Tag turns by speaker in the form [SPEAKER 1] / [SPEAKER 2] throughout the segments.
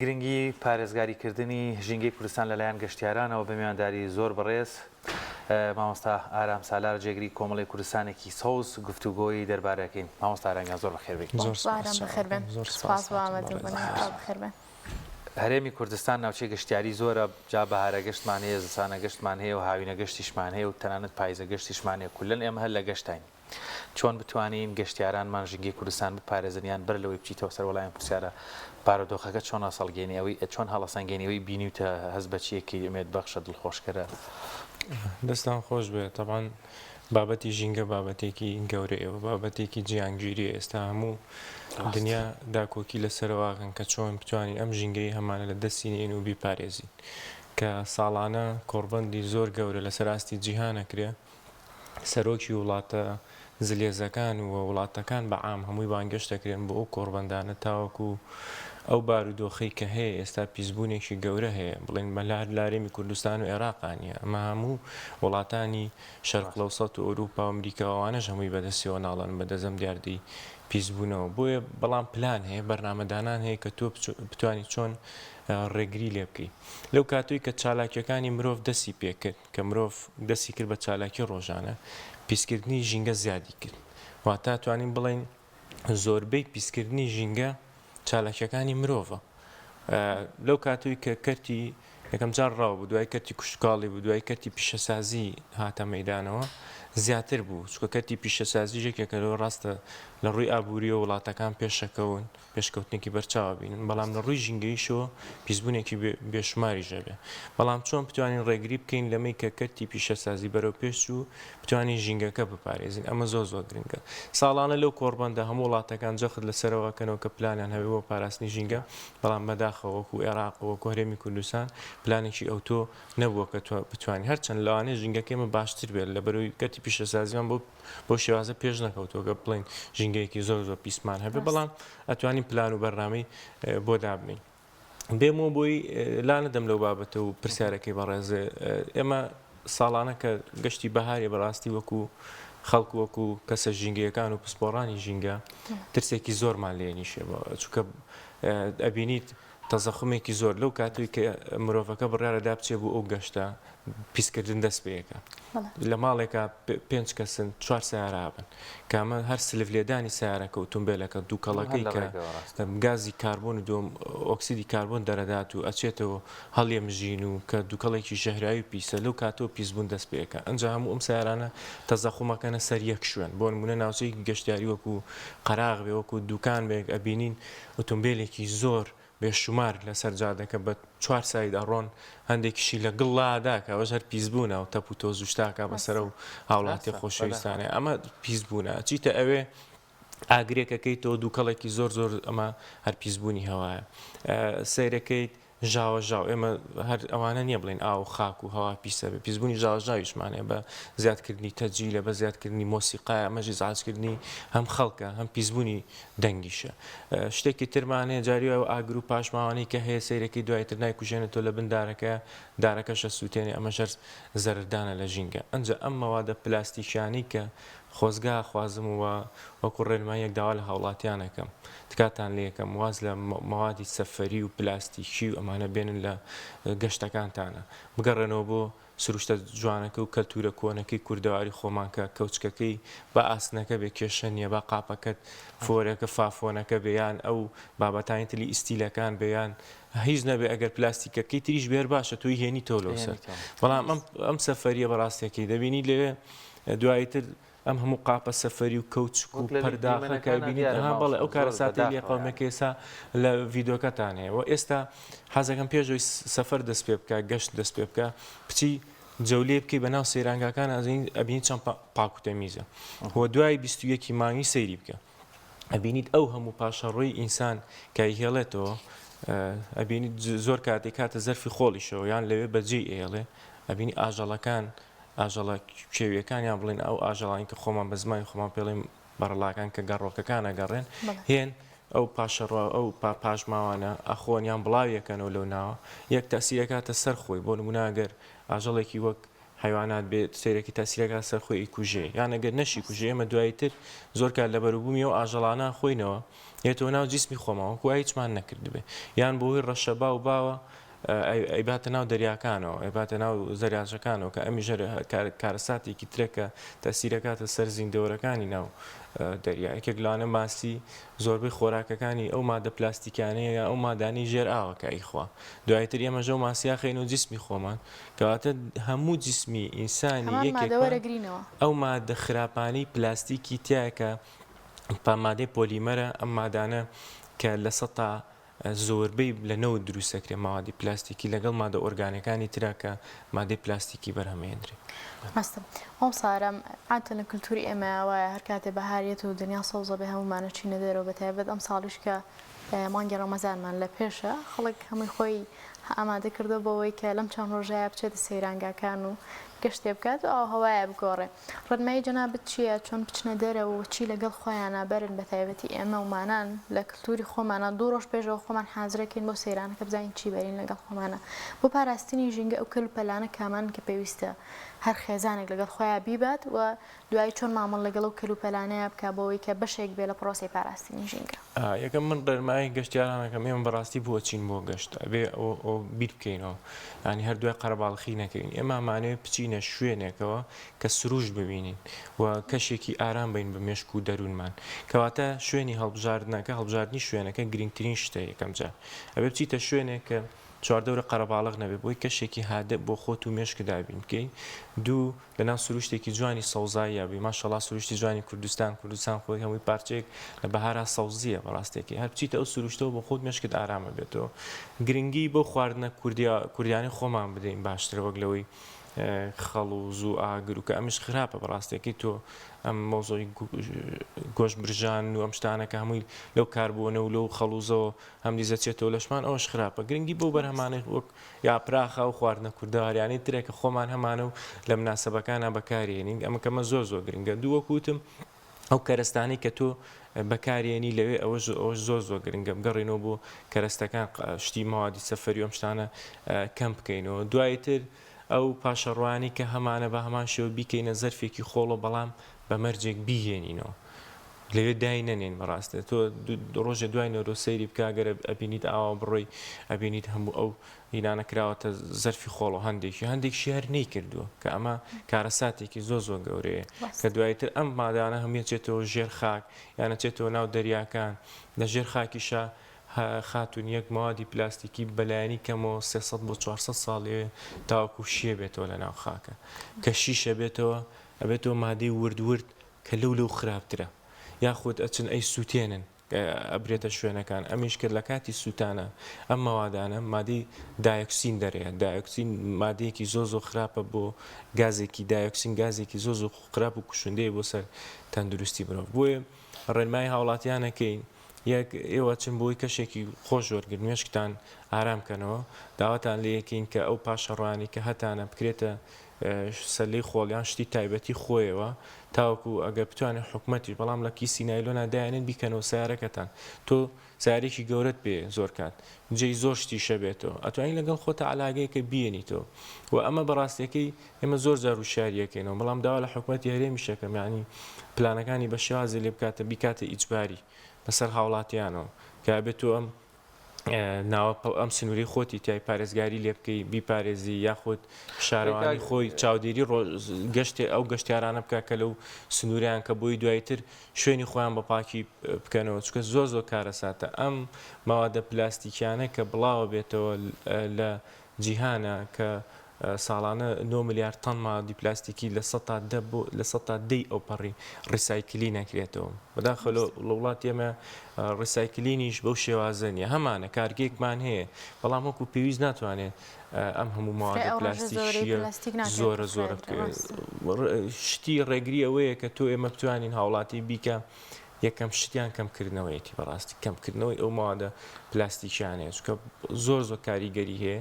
[SPEAKER 1] گرنگی پارێزگاری کردنی ژینگەی کوردستان لەلایەن گەشتیارانەوە بە میوانداری زۆر بەڕێز مامۆستا ئارام سالار جێگری کۆمەڵی کوردستانێکی سەوز گفتوگۆی دەربارەکەین. مامۆستا ئارام گیان زۆر بەخێر بێی.
[SPEAKER 2] زۆر سپاس چاوەکەم. زۆر سپاس بۆ
[SPEAKER 1] هەرێمی کوردستان ناوچەی گەشتیاری زۆرە، جا بەهارە گەشتمان هەیە، زستانە گەشتمان هەیە و هاوینە گەشتیشمان هەیە و تەنانەت پایزە گەشتیشمان هەیە، کولەن ئێمە هەر لە گەشتاین. چۆن بتوانین گەشتیارانمان ژینگەی کوردستان بپارێزن یان بەر لەوەی بچیتەوە سەر وەڵامی پرسیارە بارودۆخەکە چۆن هەڵسەڵگێنی ئەوەی چۆن هەڵەسەنگێنی ئەوەی بینیوتە هەست بە چیەکەی ئومێد بەخشە دڵخۆشکەرە؟
[SPEAKER 2] دەستتان خۆش بێ تەبعەن بابەتی ژینگە بابەتێکی گەورەیە و بابەتێکی جیهانگیریە ئێستا هەموو دنیا داکۆکی لەسەرەوە ئەکەن کە چۆن بتوانین ئەم ژینگەی هەمانە لە دەستی نەین و بیپارێزین کە ساڵانە کۆڕبەندی زۆر گەورە لەسەر ئاستی جیهان ئەکرێ سەرۆکی وڵاتە زلهێزەکان و وڵاتەکان بە عام هەمووی بانگێشت دەکرێن بۆ ئەو کۆڕبەندانە تاوەکو ئەو بارودۆخەی کە هەیە ئێستا پیسبوونێکی گەورە هەیە بڵێن بە لار لارێمی کوردستان و عێراقا نییە ئەمە هەموو وڵاتانی شەرق لەوسەت و ئەوروپا و ئەمریکا و ئەوانەش هەمووی بەدەستیەوە ناڵن بەدەست ئەم دیاردەی پیسبوونەوە بۆیە بەڵام پلان هەیە بەرنامەدانان هەیە کە تۆ بتوانی چۆن ڕێگری لێ بکەی لەو کاتەی کە چالاکیەکانی مرۆڤ دەستی پێکرد کە مرۆڤ دەستی کرد بە چالاکی ڕۆژانە، پیسکردنی ژینگە زیادی کرد. واتە توانین بڵێین زۆربەی پیسکردنی ژینگە چالاکیەکانی مرۆڤە. لەو کاتەی کە کەرتی یەکەم جار ڕاو بوو، دوای کەرتی کشتوکاڵی بوو، دوای کەرتی پیشەسازی هاتە مەیدانەوە، زیاتر بوو. چونکە کەرتی پیشەسازیش یەکێکە لەوە ڕاستە لە ڕووی ئابووریەوە وڵاتەکان پێشەکەون، پێشکەوتنێکی بەرچاو ئەبینن، بەڵام لە ڕووی ژینگەییشەوە پیسبوونێکی بێشوماریش ئەبێ. بەڵام چۆن بتوانین ڕێگری بکەین لەمەی کە کەرتی پیشەسازی بەرەو پێش چوو، بتوانین ژینگەکە بپارێزین، ئەمە زۆر زۆر گرنگە. ساڵانە لەو کۆڕبەندە هەموو وڵاتەکان جەخت لەسەرەوە ئەکەنەوە کە پلانیان هەبێ بۆ پاراستنی ژینگە، بەڵام بەداخەوە وەکو ئێراق و وەکو هەرێمی کوردستان پلانێکی ئەوتۆ نەبووە کە بتوانین هەرچەند لەوانەیە ژینگەکەی ئێمە باشتر بێت لەبەرئەوەی کەرتی پیشەسازیمان بۆ بەو شێوازە پێش نەکەوتووە کە بڵێین ژینگەیەکی زۆر زۆر پیسمان هەبێ بەڵام ئەتوانین پلان و بەرنامەی بۆ دابنین بێمەوە بۆی لا نەدەم لەو بابەتە و پرسیارەکەی بەڕێز ئێمە ساڵانە کە گەشتی بەهاری بەڕاستی وەکو خەڵک وەکو کەسە ژینگەیەکان و پسپۆڕانی ژینگە ترسێکی زۆرمان لێ نیشێ چونکە ئەبینیت تەزەخومێکی زۆر لەو کاتەی کە مرۆڤەکە بڕیارە دا بچێ بۆ ئەو گەشتە پیسکردن دەست پێکە لە ماڵێکا پێنج کەسن چوار سیارە بن کامە هەر سلف لێدانی سیارەکە ئۆتۆمبیلەکە دووکەڵەکەی کە گازی کاربۆن و دوم ئۆکسیدی کاربۆن دەرەدات و ئەچێتەوە هەڵیە مژین و کە دووکەڵێکی ژەهراوی پیسە لەو کاتەوە پیسبوون دەست پێکە ئەنجا هەموو ئەم سیارانە تەزەخومەکەنە سەر یەک شوێن بۆ نمونە ناوچەیەکی گەشتیاری وەکو قەراغ بێ وەکو دوکان بێک ئەبینین ئوتومبێلێکی زۆر بێ شومار لە سەر جادەکە بە چوار side ئەڕۆن هەندێکیشی لە گڵ لا ئەدا کە ئەوەش هەر پیس بوونە و تەپ و تۆز و شتاکا بە سەر ئەو هاوڵاتیە خۆشەویستانەیە ئەمە پیس بوونە ئەچیتە ئەوێ ئاگرێک ئەکەیتەوە دووکەڵێکی زۆر زۆر ئەمە هەر پیس بوونی هەوایە سەیرەکەیت ژاوەژاو، ئێمە هەر ئەوانە نییە بڵێین ئاو و خاک و هەوا پیسە بێ، پیسبوونی ژاوەژاویشمان هەیە بە زیادکردنی تەجیلە، بە زیادکردنی مۆسیقایە، ئەمەش ئیزعاجکردنی هەم خەڵکە هەم پیسبوونی دەنگیشە. شتێکی ترمان هەیە جاری وایە ئەو ئاگر و پاشماوانەی کە هەیە سەیرەکەی دوای تر نایکوژێنێتەوە لە بن دارەکەیە، دارەکەش ئەسووتێنێ، ئەمەش هەر زەرەردانە لە ژینگە. ئەنجا ئەم مەوادە پلاستیکیانەی کە خۆزگا ئەخوازم و وەکو ڕێنماییەک داوا لە هاوڵاتیان ئەکەم تکاتان لێ ئەکەم واز لە مەوادی سەفەری و پلاستیکی و ئەمانە بێنن لە گەشتەکانتانە بگەڕێنەوە بۆ سروشتە جوانەکە و کەلتورە کۆنەکەی کوردەواری خۆمان کە کەوچکەکەی با ئاسنەکە بێ کێشە نییە با قاپەکەت فۆرەکە فافۆنەکە بێ یان ئەو بابەتانی تری ئیستیلەکان بێ یان هیچ نەبێ ئەگەر پلاستیکەکەی تریش بێر باشە تۆی هێنیتەوە لەو سەر بەڵام ئەم ئەم سەفەریە بەڕاستەکەی دەبینی لەوێ دوایی تر ئەم هەموو قاپە سەفەری و کەوچک و پەرداخە کە بینیت ئەها بەڵێ ئەو کارەساتەی لێ قەومێ کە ئێستا لە ڤیدۆکەتان هەیە و ئێستا حەزەکەم پێش ئەوەی سەفەر دەست پێ بکە گەشت دەست پێ بکە بچی جەولێ بکەی بە ناو سەیرانگاکان ئەبینی چەند پاک و تەمیزە و دوای 21 مانگی سەیری بکە ئەبینیت ئەو هەموو پاشەڕۆی ئینسان کە ئەیهێڵێتەوە ئەبینیت زۆر کاتێک کاتە زەرفی خۆڵیشەوە یان لەوێ بەجێی ئەیەڵێ ئەبینی ئاژەڵەکان ئاژەڵە کێویەکان یان بڵێن ئەو ئاژەڵانی کە خۆمان بە زمانی خۆمان پێڵێن بەڕەڵاکان کە گەڕۆکەکان ئەگەڕێن هێن ئەو پاشەڕۆ ئەو پاشماوانە ئەخۆن یان بڵاویەکەنەوە لەو ناوە یەک تەسیرەکاتە سەر خۆی بۆ نمونە ئەگەر ئاژەڵێکی وەک. حەیوانات بێت سەیرەکی تەسیرەکە سەر خۆی ئیکوژێ یان ئەگەر نەشی کوژێ ئێمە دوایی تر زۆر کات لە بەروبوومی ئەو ئاژەڵانە خۆینەوە یەتەوە ناو جیسمی خۆمان وەکو هیچمان نەکردبێ یان بۆ هۆی ڕەشەبا و باوە ئەیباتە ناو دەریاکانەوە ئەیباتە ناو زەریاچەکانەوە کە ئەمیش هەر کارەساتێکی ترە کە تەسیرەکاتە سەر زیندەوەرەکانی ناو دەریا یەکێک لەوانە ماسی زۆربەی خۆراکەکانی ئەو مادە پلاستیکانەیە یا ئەو مادانەی ژێر ئاوە کە ئەیخوا دوایتر ئێمەش ئەو ماسیە خەینەوە جسمی خۆمان کەواتە هەموو جسمی ئینسانی
[SPEAKER 3] هەمان مادە
[SPEAKER 2] یەکێکمان
[SPEAKER 3] وەرەگرینەوە.
[SPEAKER 2] ئەو مادە خراپانەی پلاستیکی تیایە کە مادەی پۆلیمەرە ئەم مادانە کە لە زۆربەی لە نەوت دروست دەکرێت مەوادی پلاستیکی لەگەڵ مادە ئۆرگانیەکانی ترا کە مادەی پلاستیکی بەرهەم ئەهێندرێ.
[SPEAKER 3] ڕاستە مامۆستا ئارام عادەتەن لە کلتوری ئێمەیا وایە هەر کاتێ بەهار یەت و دنیا سەوزە بێ هەموومان ئەچینە دەرەوە بە تایبەت ئەمساڵیش کە مانگی ڕەمەزانمان لە پێشە خەڵک هەمووی خۆی ئامادە کردووە بۆ ئەوەی کە لەم چەند ڕۆژەیا بچێتە سەیرانگاکان و گەشتێ بکات و ئاووهەوایە بگۆڕێ ڕێنمایی جەنابت چییە چۆن بچنە دەرەوە و چی لەگەڵ خۆیانا بەرن بەتایبەتی ئێمە و مانان لە کلتوری خۆمانا دوو ڕۆژ پێشەوە خۆمان حازرەکەین بۆ سەیرانەکە بزانین چی بەرین لەگەڵ خۆمانا بۆ پاراستنی ژینگە ئەو کەل و پەلانە کامانن کە پێویستە هەر خێزانێک لەگەڵ خۆیا بیبات و دوایی چۆن مامەڵە لەگەڵ ئەو کەل و پەلانەیا بکا بۆ ئەوەی کە بەشێک بێ لە پڕۆسەی پاراستنی ژینگە.
[SPEAKER 2] یەکەم من ڕێنمایی گەشتیاران ئەکەم ئێمە بەڕاستی بۆ ئەچین بۆ گەشت ئەبێ ئەوە بیر بکەینەوە یانی هەر دوای قەرەباڵخی نەکەوین ئێمە ئەمانەوێ بچینە شوێنێکەوە کە سروشت ببینین و کەشێکی ئارام بین بە مێشک و دەروونمان کەواتە شوێنی هەڵبژاردنەکە هەڵبژاردنی شوێنەکە گرنگترین شتە یەکەم جار ئەبێ بچیتە شوێنێک کە چواردەورە قەرەباڵغ نەبێ بۆی کەشێکی هادئ بۆ خۆت و مێشک دابین بکەی دوو لەناو سروشتێکی جوانی سەوزاییا بی ماشەڵا سروشتی جوانی کوردستان کوردستان خۆی هەمووی پارچەیەک لە بەهارا سەوزییە بەڕاستێکی هەر بچیتە ئەو سروشتەوە بۆ خۆت مێشکت ئارام ئەبێتەوە گرنگی بەو خواردنە کوردیا کوردیانەی خۆمان بدەین باشترە وەک لەوەی خەڵوز و ئاگر و کە ئەمش خراپە بەڕاستەکەی تۆ ئەم مەوزوعی گۆشت برژان و ئەم شتانە کە هەمووی لەو کاربۆنە و لەو خەڵوزەوە هەمدیس دەچێتەوە لەشمان ئەوەش خراپە گرنگی بەو بەرهەمانەی وەک یاپراخە و خواردنە کوردەواریانەی ترە کە خۆمان هەمانە و لە مناسەبەکانا بەکاری هێنین ئەمە کەمە زۆر زۆر گرنگە دوو وەکو وتم ئەو کەرەستانەی کە تۆ بەکارێنی لەوێ ئەوەش ئەوەش زۆر زۆر گرنگە بگەڕێنەوە بۆ کەرەستەکان شتی مەوادی سەفەری و ئەم شتانە کەم بکەینەوە دوایی تر ئەو پاشەڕوانی کە هەمانە بە هەمان شێوە بیکەینە زەرفێکی خۆڵە بەڵام بە مەرجێک بیهێنینەوە لەوێ دای نەنێن بەڕاستێ تۆ ڕۆژێ دوای نەورۆز سەیری بکە گەر ئەبینیت ئاوا بڕۆی ئەبینیت هەموو ئەو هینانە کراوەتە زەرفی خۆڵ و هەندێکی هەندێکشی هەر نەیکردووە کە ئەمە کارەساتێکی زۆر زۆر گەورەیە کە دوایتر ئەم مادانە هەمووی چێتەوە ژێر خاک یانە چێتەوە ناو دەریاکان لە ژێر خاکیشا خاتون یەک مەوادی پلاستیکی بەلایەنی کەمەوە 300 بۆ 400 ساڵ لەوێ تاوەکو شیە بێتەوە لە ناو خاکە کە شیشە بێتەوە ئەبێتەوە مادەی ورد ورد کە لەو لەو خراپترە یاخود ئەچن ئەی سوتێنن ئەبرێتە شوێنەکان ئەمیش کرد لە کاتی سووتانە ئەم مەوادانە مادەی دایۆکسین دەرەیە دایۆکسین مادەیەکی زۆ زۆ خراپە بۆ گازێکی دایۆکسین گازێکی زۆ زۆ خراپ و کوشندەیە بۆ سەر تەندروستی مرۆڤ بۆیە ڕێنمایی هاوڵاتیانەکەین یەک ئێوە چن بۆی کەشێکی خۆش وەرگرن مێشکتان ئارام کەنەوە داواتان لێکین کە ئەو پاشەڕوانی کە هەتانە بکرێتە سەلەی خۆڵ یان شتی تایبەتی خۆیەوە تاوەکو ئەگەر بتوانێت حکومەتیش بەڵام لە کیسی نایلۆنا دایانێن بیکەنەوە سیارەکەتان تۆ سیارێکی گەورەت پێ زۆر کات جێی زۆر شتیشە بێتەوە ئەتوانی لەگەڵ خۆتە علاگەیەکە بیێنیتەوە و ئەمە بەڕاستیەکەی ئێمە زۆر جار وشیاریەکەینەوە بەڵام داوا لە حکومەتی هەرێمیش ئەکەم یانی پلانەکانی بە شێوازێ لێ بکاتە بیکاتە ئیجباری بەسەر هاوڵاتیانەوە کە ئەبێت تۆ ئەم ناوە ئەم سنووری خۆتی تای پارێزگاری لێ بکەی بیپارێزی یاخود شارەوانی خۆی چاودێری گەشتێ ئەو گەشتیارانە بکە کە لەو سنووریان کە بۆی دوایتر شوێنی خۆیان بە پاکی بکەنەوە چونکە زۆر زۆر کارەساتە ئەم مەوادە پلاستیکیانە کە بڵاوە بێتەوە لە جیهانە کە ساڵانە نۆ ملیار تەن مادی پلاستیکی 10% بۆ 10% ی ئەوپەڕی ڕیسایکلی نەکرێتەوە. بەداخەوە لە وڵاتی ئێمە ڕیسایکلینیش بەو شێوازە نییە. هەمانە کارگەیەکمان هەیە بەڵام وەکو پێویست ناتوانێت ئەم هەموو مەوادە پلاستیکییە زۆرە زۆرە شتی ڕێگری ئەوەیە کە تۆ ئێمە بتوانین هاوڵاتی بیکە یەکەم شتیان کەمکردنەوەیەتی بەڕاستی کەمکردنەوەی ئەو مەوادە پلاستیکیانەیە چونکە زۆر زۆر کاریگەری هەیە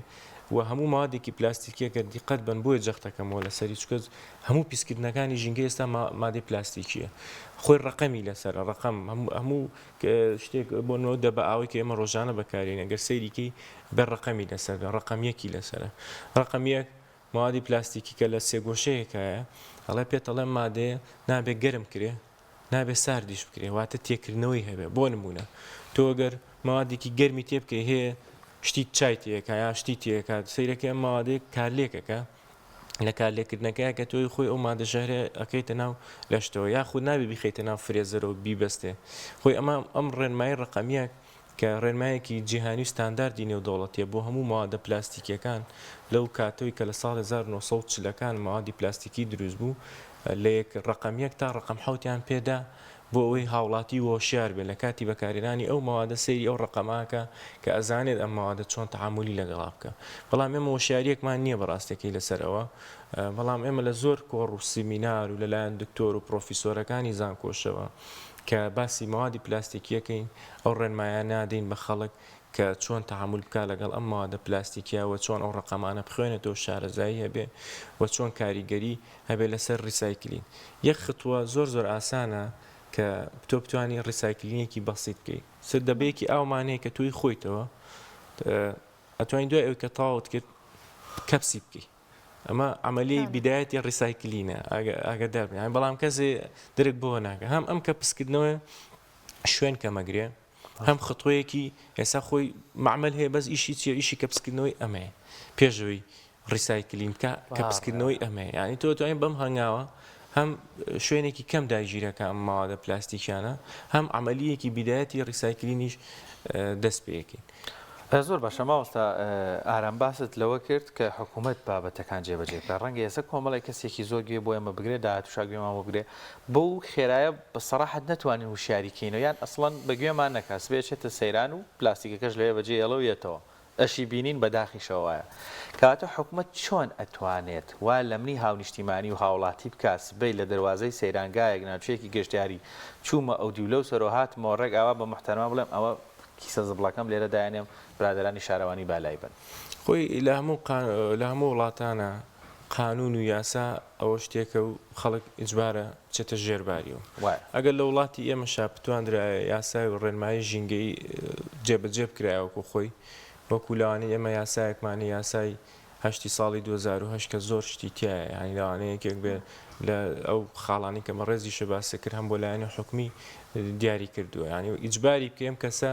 [SPEAKER 2] و هەموو مادێکی پلاستیکیە گەر دیقەت بن بۆیە جەختەکەمەوە لەسەری چونکە هەموو پیسکردنەکانی ژینگە ئێستا مادەی پلاستیکیە خۆی ڕقەمی لەسەرە ڕقەم هەموو شتێک بۆ نۆ دە بە ئاوی کە ئێمە ڕۆژانە بەکارین ئەگەر سەیریکەی بە ڕقەمی لەسەر ڕقەم یەکی لەسەرە ڕقەم یەک. مەوادی پلاستیکی کە لە سێگۆشەیەکایە ئەڵێ پێت ئەڵێم مادەیە نابێ گەرم کرێ نابێ ساردیش بکرێ واتە تێکردنەوەی هەبێ بۆ نمونە تۆ گەر مەوادێکی گەرمی تێ بکەی هەیە شتی چای تێکا یا شتی تێکا سەیرەکەی ئەم مەوادەیە کارلێکەکە لە کارلێکردنەکەیە کە تۆی خۆی ئەو مادە ژەهرە ئەکەیتە ناو لەشتەوە یاخود نابێ بیخەیتە ناو فرێزەرەوە بیبەستێ خۆی ئەمە ئەم ڕێنمایی ڕەقەمیە کە ڕێنمایەکی جیهانی و ستانداردی نێودەوڵەتیە بۆ هەموو مەوادە پلاستیکیەکان لەو کاتەوەی کە لە ساڵی 1940 ەکان مەوادی پلاستیکی دروست بوو لە یەک ڕەقەم یەک تا ڕەقەم حەوتیان پێدا بۆ ئەوەی هاوڵاتی هۆشیار بێت لە کاتی بەکارهێنانی ئەو مەوادە سەیری ئەو ڕەقەمە ئەکا کە ئەزانێت ئەم مەوادە چۆن تەعامولی لەگەڵا بکا بەڵام ئێمە هۆشیاریەکمان نیە بەڕاستەکەی لەسەر ئەوە بەڵام ئێمە لە زۆر کۆڕ و سیمینار و لەلایەن دکتۆر و پڕۆفیسۆرەکانی زانکۆشەوە کە باسی مەوادی پلاستیکیەکەین ئەو ڕێنمایە نادەین بە خەڵک کە چۆن تەعامول بکا لەگەڵ ئەم مەوادە پلاستیکیە و چۆن ئەو ڕەقەمانە بخوێنێتەوە شارەزایی هەبێ و چۆن کاریگەری هەبێ لەسەر recycling یەک خطوە زۆر زۆر ئاسانە کە تۆ بتوانی recycling ێکی بەسیت بکەی سەر دەبەیەکی ئاومان هەیە کە تۆی خۆیتەوە ئەتوانی دوای ئەوی کە تەواوت کرد کەپسی بکەی ئەمە عملیەی بیدایەتی recycling ە ئاگادار بن بەڵام کەسێ درک بۆ ناکە هەم ئەم کە پسکردنەوە شوێن کەمەگرێ هەم خطوەیەکی ئێستا خۆی معمل هەیە بەس ئیشی چیە ئیشی کەپسکردنەوەی ئەمەیە پێشەوەی recycling بکە کەپسکردنەوەی ئەمەیە یعنی تۆ توانین بەم هەنگاوە هەم شوێنێکی کەم داگیرەکە ئەم ماوادە پلاستیکیانە هەم عملیەکی بیدایەتی recycling یش دەست پێکەین.
[SPEAKER 1] زۆر باشە مامۆستا ئارام باست لەوە کرد کە حکوومەت بابەتەکان جێبەجێ بکات ڕەنگە ئێستا کۆمەڵێک کەسێکی زۆر گوێ بۆ ئێمە بگرێت داهاتووشا گوێمان بۆ بگرێ بەو خێرایە بە سەراحەت نەتوانین وشیاری کەینەوە یان ئەسڵەن بە گوێمان نەکا سبەی ئەچێتە سەیران و پلاستیکەکەش لەوێ بەجێ ئێڵێ و یەتەوە ئەشی بینین بە داخیشەوە وایە. کەواتە حکومەت چۆن ئەتوانێت وا لەمنی هاونیشتیمانی و هاوڵاتی بکا سبەی لە دەروازەی سەیرانگایەک ناوچەیەکی گەشتیاری چوومە ئەودیو لەو سەرەوە هاتمەوە ڕێک ئاوا بە موحتەرەمە بڵێم ئەوە کیسە زبڵەکەم لێرە دایەنێم برادەرانی شارەوانی با لای بەن.
[SPEAKER 2] خۆی لە هەموو لە هەموو وڵاتانا قانوون و یاسا ئەوە شتێکە و خەڵک ئیجبارە بچێتە ژێر باریەوە.
[SPEAKER 1] وایە.
[SPEAKER 2] ئەگەر لە وڵاتی ئێمەشا بتواندرایە یاسای و ڕێنمایی ژینگەیی جێبەجێ بکرایە وەکوو خۆی، وەکوو لەوانەیە ئێمە یاسایەکمان هەیە یاسای هەشتی ساڵی 2008 کە زۆر شتی تیایە یانی لەوانەیە یەکێک بێ لە ئەو خاڵانەی کە بەڕێزیشە باسی کرد هەم بۆ لایەنی حکومی دیاری کردووە یانی ئیجباری بکەی ئەم کەسە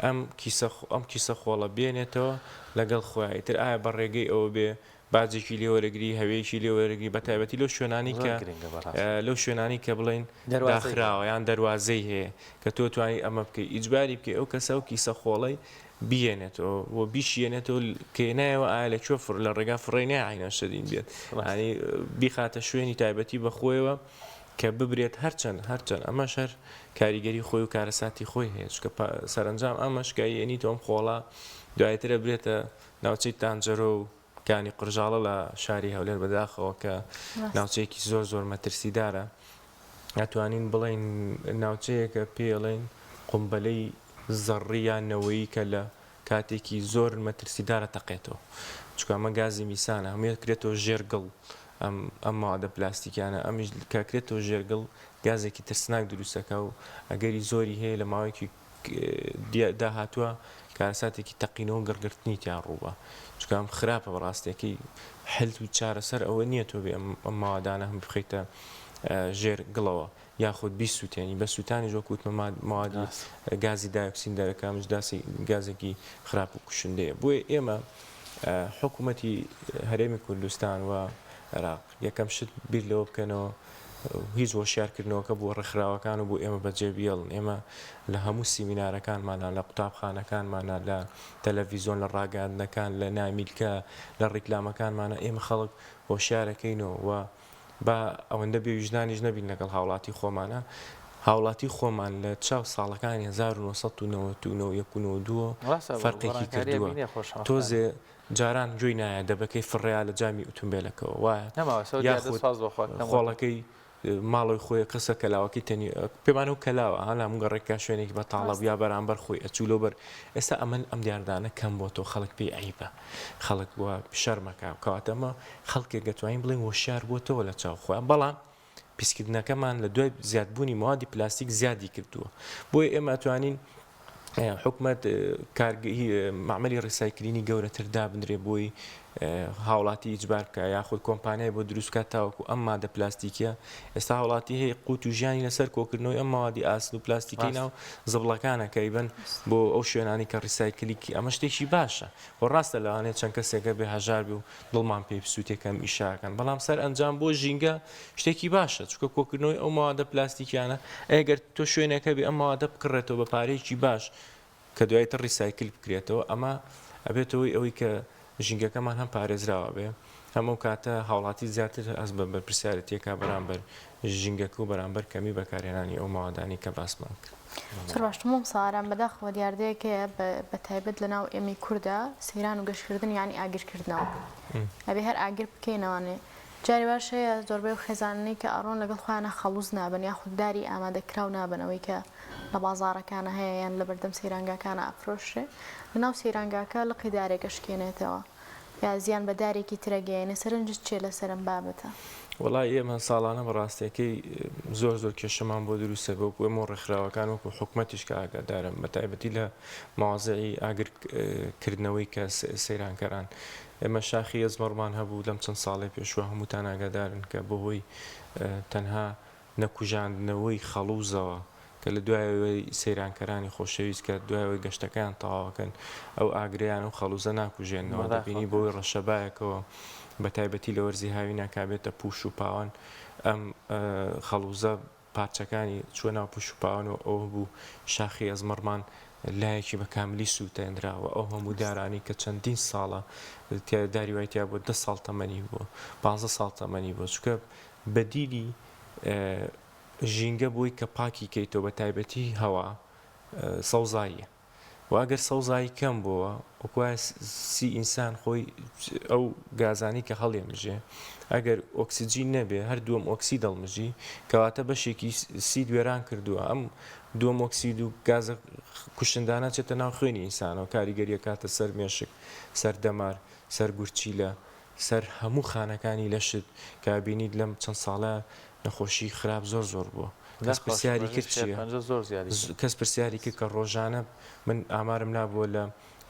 [SPEAKER 2] ئەم کیسە ئەم کیسە خۆڵە بێنێتەوە لەگەڵ خۆیان ئیتر ئایا بە ڕێگەی ئەوە بێ باجێکی لێ وەرەگری هەوێکی لێ وەرەگری بە تایبەتی لەو شوێنانی
[SPEAKER 1] زۆر
[SPEAKER 2] کە
[SPEAKER 1] گرنگە بەڕاستی
[SPEAKER 2] لەو شوێنانی کە بڵێین
[SPEAKER 1] دەروازەی هەیە.
[SPEAKER 2] داخراوە یان دەروازەی هەیە کە تۆ توانی ئەمە بکەی ئیجباری بکەی ئەو کەسە ئەو کیسە خۆڵەی بیێنێتەوە و بیشیێنێتەوە کە هێنایەوە ئایا لە کوێ فڕ لە ڕێگا فڕێی نایە عەینەن شەدین بێت
[SPEAKER 1] ڕاستە.
[SPEAKER 2] یانی بیخاتە شوێنی تایبەتی بە خۆیەوە کە ببرێت هەرچەند هەرچەند ئەمەش هەر کاریگەری خۆی و کارەساتی خۆی هەیە چونکە سەرەنجام ئەمەش کە یەنیتەوە ئەم خۆڵە دوایتر ئەبرێتە ناوچەی تانجەرۆ و کانی قرژاڵە لە شاری هەولێر بەداخەوە کە ناوچەیەکی زۆر زۆر مەترسیدارە ئەتوانین بڵێین ناوچەیەکە پێڵێن قومبەلەی زەڕی یان نەوەیی کە لە کاتێکی زۆر مەترسیدارە تەقێتەوە چونکە ئەمە گازی میسانە هەمووی ئەکرێتەوە ژێر گڵ ئەم ئەم مادە پلاستیکیانە ئەمیش کە ئەکرێتەوە ژێر گڵ گازێکی ترسناک دروستەکە و ئەگەری زۆری هەیە لە ماوەیەکی داهاتووە کارەساتێکی تەقینەوە و گڕگرتنی تیا ڕووبا چونکە ئەم خراپە بەڕاستەکەی حل و چارەسەر ئەوە نییە تۆ بێ ئەم ماوادانە هەم بخەیتە ژێر گڵەوە یاخود بیسووتێنی بە سووتانیش وەک وتمە مادی گازی دایۆکسین دەرەکا ئەمەش داسی گازێکی خراپ و کوشندەیە بۆیە ئێمە حکوومەتی هەرێمی کوردستان و عێراق یەکەم شت بیر لەوە بکەنەوە هیچ هۆشیارکردنەوەکە بۆ ڕێکخراوەکان و بۆ ئێمە بەجێ بێڵن ئێمە لە هەموو سیمینارەکانمانە لە قوتابخانەکانمانە لە تەلەڤیزۆن لە ڕاگەاندنەکان لە نامیلکە لە ڕیکلامەکانمانە ئێمە خەڵک هۆشیارەکەینەوە و با ئەوەندە بێ ویژدانیش نەبین لەگەڵ هاوڵاتی خۆمانا، هاوڵاتی خۆمان لە چاو ساڵەکانی 1999 و یەک و 92
[SPEAKER 1] ڕاستە
[SPEAKER 2] فەرقێکی
[SPEAKER 1] گۆڕانکاریە
[SPEAKER 2] کردووە،
[SPEAKER 1] بینێ خۆشەوەختانە.
[SPEAKER 2] تۆزێ جاران گوێی نایە دەبەکەی فڕێیا لە جامی ئوتومبێلەکەوە وایە
[SPEAKER 1] نەماوە سەو دیاردە
[SPEAKER 2] یاخود
[SPEAKER 1] سوپاس بۆ خوا کەم وەتەوە.
[SPEAKER 2] خۆڵەکەی ماڵەوەی خۆی قسە کەلاوەکەی تەنی پێمانەوە کەلاوە ها لە هەموو گەڕێکا شوێنێکی بەتاڵە بوو یا بەرامبەر خۆی ئەچوو لەو بەر ئێستا ئەمن ئەم دیاردانە کەم بۆتەوە خەڵک پێی عەیبە خەڵک وە شەرمەکە کەواتە ئەمە خەڵکێک دەتوانین بڵێین هۆشیار بۆتەوە لە چاو خۆیان بەڵام پیسکردنەکەمان لە دوای زیادبوونی موادی پلاستیک زیادی کردووە بۆیە ئێمە ئەتوانین حکومەت کارگەی مەعمەلی recycling ی گەورەتر دابنرێ بۆی هاوڵاتی ئیجبار بکا یاخود کۆمپانیای بۆ دروست بکات تاوەکو ئەم مادە پلاستیکیە ئێستا هاوڵاتی هەیە قوت و ژیانی لەسەر کۆکردنەوەی ئەم مەوادی ئاسن و پلاستیکی ناو زبڵەکانە کە ئەیبەن بۆ ئەو شوێنانی کە ڕیسایکلی ئەمە شتێکی باشە و ڕاستە لەوانەیە چەند کەسێکە بێ هەژار بێ و دڵمان پێی بسووتێ کە ئەم ئیشە ئەکەن بەڵام سەر ئەنجام بۆ ژینگە شتێکی باشە چونکە کۆکردنەوەی ئەو مەوادە پلاستیکیانە ئەگەر تۆ شوێنێک هەبێ ئەم مەوادە بکڕێتەوە بە پارەیەکی باش کە دوای تر ڕیسایکل بکرێتەوە ئەمە ئەبێتە هۆی ئەوەی کە ژینگەکەمان هەم پارێزراوە بێ هەم ئەو کاتە هاوڵاتی زیاتر هەست بە بەرپرسیارێتیەکە بەرامبەر ژینگەکە و بەرامبەر کەمی بەکارهێنانی ئەو مەوادانەی کە باسمان کرد.
[SPEAKER 3] زۆر باشە مامۆستا ئارام بەداخەوە دیاردەیەک هەیە بە تایبەت لەناو ئێمەی کوردا سەیران و گەشتکردن یانی ئاگرکردنەوە ئەبێ هەر ئاگر بکەینەوانێ جاری واش هەیە زۆربەی ئەو خێزانانەی کە ئەڕۆن لەگەڵ خۆیانا خەڵوز نابەن یاخود داری ئامادەکراو نابەن ئەوەی کە لە بازاڕەکانا هەیە یان لەبەردەم سەیرانگاکانا ئەفرۆشرێ لەناو سەیرانگاکە لقی دارێک ئەشکێنێتەوە یا زیان بە دارێکی تر ئەگەیەنێ سەرنجت چیە لەسەر ئەم بابەتە؟
[SPEAKER 2] وەڵایی ئێمە ساڵانە بە ڕاستیەکەی زۆر زۆر کێشەمان بۆ دروستە بێ وەکو ئێمە و ڕێکخراوەکان وەکو حکومەتیش کە ئاگادارم بە تایبەتی لە مەوازعی ئاگر کردنەوەی کە سەیرانکەران ئێمە شاخی ئەزمەڕمان هەبوو لەم چەند ساڵەی پێشووە هەمووتان ئاگادارن کە بەهۆی تەنها نەکوژاندنەوەی خەڵوزەوە کە لە دوایەوەی سەیرانکەرانی خۆشەویست کە دوایەوەی گەشتەکەیان تەواوەکەن ئەو ئاگرەیان ئەو خەڵوزە ناکوژێنەوە دەبینی بەهۆی ڕەشەبایەکەوە بە تایبەتی لە وەرزی هاوینا کا بێتە پوش و پاوان ئەم خەڵوزە پارچەکانی چووە ناو پوش و پاوان و ئەوە بوو شاخی ئەزمەڕمان لایەکی بە کاملی سووتێنرا و ئەو هەموو دارانەی کە چەندین ساڵە تیا داری وای تیا بووە دە ساڵ تەمەنی بووە پانزە ساڵ تەمەنی بووە چونکە بەدیلی ژینگە بۆی کە پاکی کەیتەوە بە تایبەتی هەوا سەوزاییە. وە ئەگەر سەوزایی کەم بۆوە وەک وایە سی ئینسان خۆی ئەو گازانەی کە هەڵیەمژێ ئەگەر ئۆکسجین نەبێ هەر دووەم ئۆکسید هەڵمژی کەواتە بەشێکی سید وێران کردووە ئەم دووەم ئۆکسید و گازە کوشندانە چێتە ناو خوێنی ئینسانەوە کاریگەریە کاتە سەر مێشک سەر دەمار سەر گورچیلە سەر هەموو خانەکانی لەشت کە بینیت لەم چەند ساڵە نەخۆشی خراپ زۆر زۆر بووە کەس پرسیاری کرد چیە کەس پرسیاری کرد کە ڕۆژانە من ئامارم لابووە لە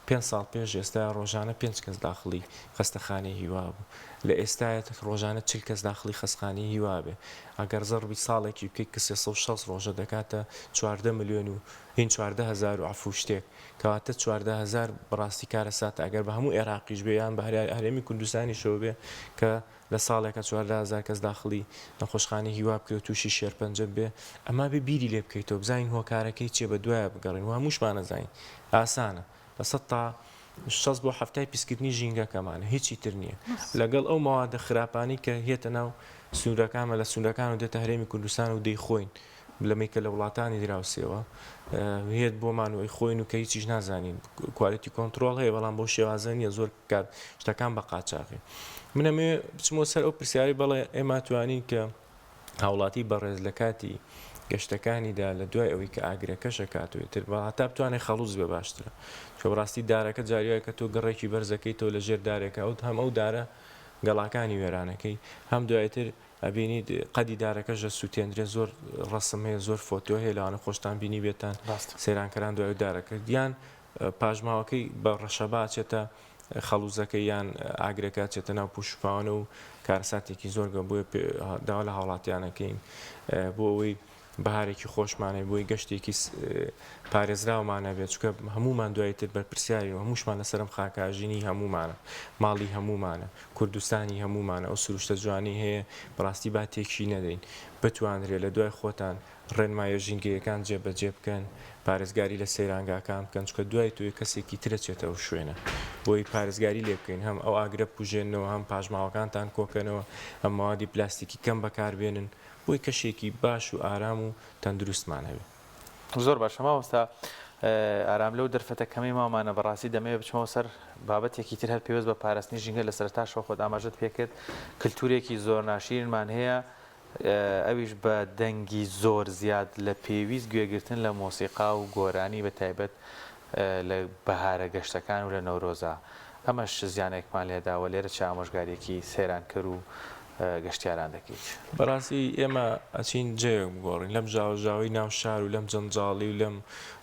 [SPEAKER 2] پێنج ساڵ پێش ئێستا ڕۆژانە پێنج کەس داخڵی خەستەخانەی هیوا بوو لە ئێستاە ڕۆژانە چل کەس داخڵی خەستخانەی هیوا بێ ئەگەر زەڕبی ساڵێکی بکەیت کە 360 ڕۆژە دەکاتە 14 ملیۆن و هین 14 هەزار و عەفو شتێک کەواتە 14 هەزار بەڕاستی کارەساتە ئەگەر بە هەموو عێراقیش بێ یان بە هەرێمی کوردستانیشەوە بێ کە لە ساڵێکا 14 هەزار کەس داخڵی نەخۆشخانەی هیوا بکرێ و تووشی شێرپەنجە ببێ، ئەما بێ بیری لێ بکەیتەوە بزانین هۆکارەکەی چیە بە دوایا بگەڕێین و هەمووشمان ئەزانین ئاسانە 60% بۆ حەفتای پیسکردنی ژینگەکەمانە هیچی تر نییە لەگەڵ ئەو مەوادە خراپانەی کە هێتە ناو سنوورەکانمە لە سنوورەکان و دێتە هەرێمی کوردستان و دەیخۆین لەمەی کە لە وڵاتانی دراوسێوە هێت بۆمان و ئەیخۆین و کە هیچیش نازانین quality control هەیە بەڵام بەو شێوازە نییە زۆر کات شتەکان بە قاچاغی من ئەمەوێ بچمەوە سەر ئەو پرسیارەی بەڵێ ئێمە توانین کە هاوڵاتی بەڕێز لە کاتی گەشتەکانیدا لە دوای ئەوەی کە ئاگرەکەش ئەکات و ئیتر بە هەتا بتوانێت خەڵوز بێ باشترە چونکە بەڕاستی دارەکە جاری وایە کە تۆ گڕێکی بەرزەکەیتەوە لە ژێر دارێکە ئەو هەم ئەو دارە گەڵاکانی وێرانەکەی هەم دوایتر ئەبینیت قەدی دارەکەش ئەسوتێندرێ زۆر ڕەسم هەیە زۆر فۆتۆ هەیە لەوانە خۆشتان بینیبێتان سەیرانکەران دوای دارەکە یان پاشماوەکەی بە ڕەشەبا ئەچێتە خەڵوزەکەی یان ئاگرەکە ئەچێتە ناو پوش و پاوانە و کارەساتێکی زۆر گە بۆیە داوا لە هاوڵاتیانەکەین بۆ ئەوەی بەهارێکی خۆشمان هەبێ بۆی گەشتێکی پارێزراومان هەبێت چونکە هەموومان دوای تر بەرپرسیارین و هەمووشمان لەسەر ئەم خاکە ژینی هەموومانە ماڵی هەموومانە کوردستانی هەموومانە ئەو سروشتە جوانەی هەیە بەڕاستی با تێکی نەدەین بتوانرێت لە دوای خۆتان ڕێنماییە ژینگەیەکان جێبەجێ بکەن، پارێزگاری لە سەیرانگاکان بکەن، چونکە دوای تۆ کەسێکی تر ئەچێتە ئەو شوێنە، بۆی پارێزگاری لێ بکەین، هەم ئەو ئاگرە بکوژێننەوە، هەم پاشماوەکانتان کۆکەنەوە، هەم مەوادی پلاستیکی کەم بەکاربێنن، بۆی کەشێکی باش و ئارام و تەندروستمان هەبێ.
[SPEAKER 1] زۆر باشە مامۆستا ئارام لەو دەرفەتە کەمەی ماومانە بەڕاستی دەمەوێت بچمەوە سەر بابەتێکی تر هەر پێوەست بە پاراستنی ژینگە لە سەرەتاشەوە خۆت ئاماژەت پێکرد کلتورێکی زۆر ناشیرنمان هەیە ئەویش بە دەنگی زۆر زیاد لە پێویست گوێگرتن لە مۆسیقا و گۆرانی بە تایبەت لە بەهارە گەشتەکان و لە نەورۆزا ئەمەش زیانێکمان لێدا وە لێرە چ ئامۆژگاریەکی سەیرانکەر و گەشتیاران دەکەیت؟
[SPEAKER 2] بەڕاستی ئێمە ئەچین جێیەک بگۆڕین لەم ژاوەژاوەی ناو شار و لەم جەنجاڵی و لەم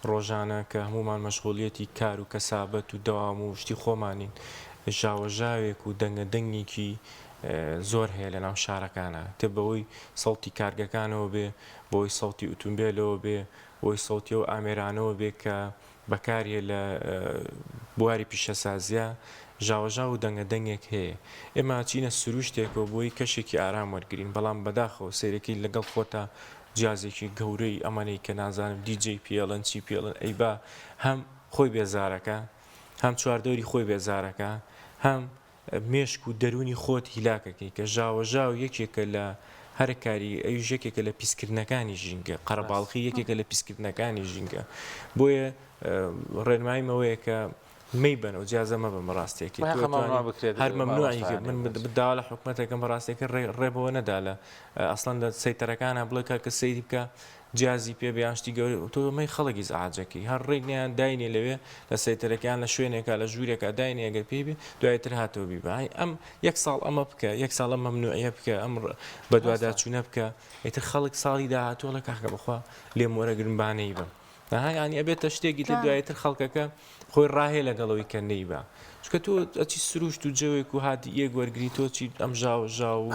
[SPEAKER 2] ڕۆژانە کە هەموومان مەشغوڵیەتی کار و کەسابەت و دەوام و شتی خۆمانین. ژاوەژاوێک و دەنگە دەنگێکی زۆر هەیە لە ناو شارەکانە تە بەوەی سەوتی کارگەکانەوە بێ بۆی سەوتی ئوتومبێلەوە بێ بۆی سەوتی ئەو ئامێرانەوە بێ کە بەکاریە لە بواری پیشەسازیا ژاوەژاو و دەنگە دەنگێک هەیە ئێمە ئەچینە سروشتێکەوە بۆی کەشێکی ئارام وەرگرین بەڵام بەداخەوە سەیرەکەی لەگەڵ خۆتا جیازێکی گەورەی ئەمانەی کە نازانم دی جەی پێڵن چی پێڵن ئەیبا هەم خۆی بێزارەکە هەم چواردەوری خۆی بێزارەکە هەم مێشک و دەروونی خۆت هیلاکەکەی کە ژاوەژاو یەکێکە لە هەرە کاری ئەویش یەکێکە لە پیسکردنەکانی ژینگە قەرەباڵخی یەکێکە لە پیسکردنەکانی ژینگە بۆیە ڕێنماییم ئەوەیە کە مەیبەنەوە جیازە مەبەن بەڕاستیەکی هەر مەمنوعی من داوا لە حکومەتەکەم بەڕاستیەکە ڕێ بەوە نەدا لە ئەسڵەن لە سەیتەرەکانە بڵێ کاکە سەیری بکە جیازی پێ بێ یان شتی گەورە تۆ مەی خەڵک ئیزعاجەکەی هەر ڕێک نیان داینێ لەوێ لە سەیتەرەکەیان لە شوێنێکا لە ژوورێکا داینێ ئەگەر پێی بێ دوای تر هاتەوە بیبە ئای ئەم یەک ساڵ ئەمە بکە یەک ساڵ ئەم مەمنوعیە بکە ئەم بەدواداچوونە بکە ئیتر خەڵک ساڵی داهاتوو ئەڵێ کاکە بەخوا لێم وەرەگرن با نەیبەم ئەها یانی ئەبێتە شتێکی تر دوای تر خەڵکەکە خۆی ڕاهێ لەگەڵەوەی کە نەیبا چونکە تۆ ئەچی سروشت و جەوێک و هادی یەک وەرگری تۆ چی ئەم ژاوە ژاو و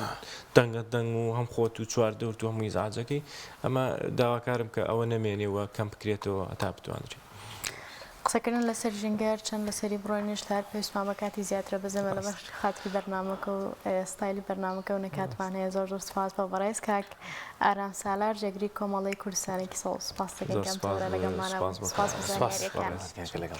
[SPEAKER 2] دەنگە دەنگ و هەم خۆت و چواردەورت و هەموو ئیزعاجەکەی ئەمە داواکارم کە ئەوە نەمێنێ و کەم بکرێتەوە هەتا بتوانرێ.
[SPEAKER 3] قسەکردن لەسەر ژینگە هەر چەند لەسەری بڕۆین هێشتا هەر پێویستمان بە کاتی زیاترە بەس ئێمە لەبەر خاتری بەرنامەکە و ستایلی بەرنامەکە و نەکاتمان هەیە زۆر زۆر سوپاس بۆ بەڕێز کاک ئارام سالار جێگری کۆمەڵەی کوردستانێکی سەوز سوپاس دەکەین
[SPEAKER 2] زۆر
[SPEAKER 3] کە ئەم
[SPEAKER 2] سوپاس
[SPEAKER 3] تەوەرە
[SPEAKER 2] بۆ
[SPEAKER 3] لەگەڵمانە
[SPEAKER 2] سوپاس
[SPEAKER 3] بوون
[SPEAKER 2] بۆ
[SPEAKER 3] سوپاس بۆ
[SPEAKER 1] سوپاس
[SPEAKER 3] زانیاریەکان.
[SPEAKER 1] بەڕێز کاکە لەگەڵ.